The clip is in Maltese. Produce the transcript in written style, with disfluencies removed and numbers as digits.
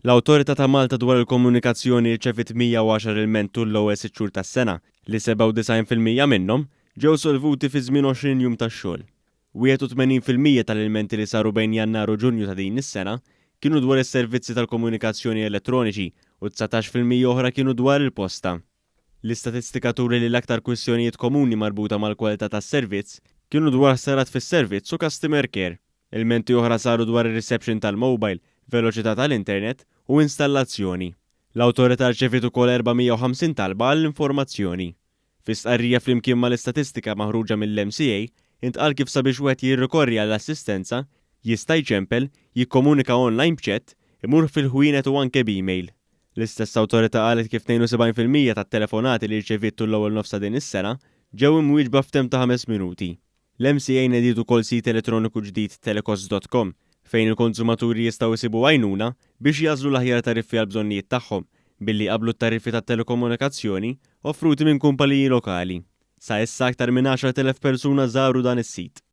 L-Awtorità ta' Malta dwar il-Komunikazzjoni rċeviet 110 ilment tul l-ewwel sitt xhur tas-sena, li 97% minnhom ġew solvuti fi żmien 20 jum tax-xogħol. 81% tal-ilmenti li saru bejn Jannar u Ġunju ta' din is-sena kienu dwar is-servizzi tal-komunikazzjoni elettroniċi u 19% oħra kienu dwar il-posta. L-istatistika turi li l-aktar kwistjonijiet komuni marbuta mal-kwalità tas-servizz kienu dwar ħsarat fis-servizz u customer care. Ilmenti oħra saru dwar ir-reception tal-mobile, veloċità tal-internet u installazzjoni. L-Awtorità rċeviet ukoll 450 talba għall-informazzjoni. Fi stqarrija flimkien mal-istatistika maħruġa mill-MCA, intqal kif sabiex wieħed jirrikorri għall-assistenza, jista' jċempel, jikkomunika online b'chat, imur fil-ħwienet u anke b'email. L-istess awtorità qalet kif 72% tat-telefonati li rċeviet tul l-ewwel nofs ta' din is-sena ġew imwieġba f'temp ta' ħames minuti. L-MCA nediet ukoll sit elettroniku ġdid telecost.com fejn il-konsumaturi jistgħu jsibu għajnuna biex jagħżlu l-aħjar tariffi għall-bżonnijiet tagħhom billi jqabblu t-tariffi tat-telekomunikazzjoni offruti minn kumpaniji lokali. Sa issa aktar minn 10,000 persuna żaru dan is-sit.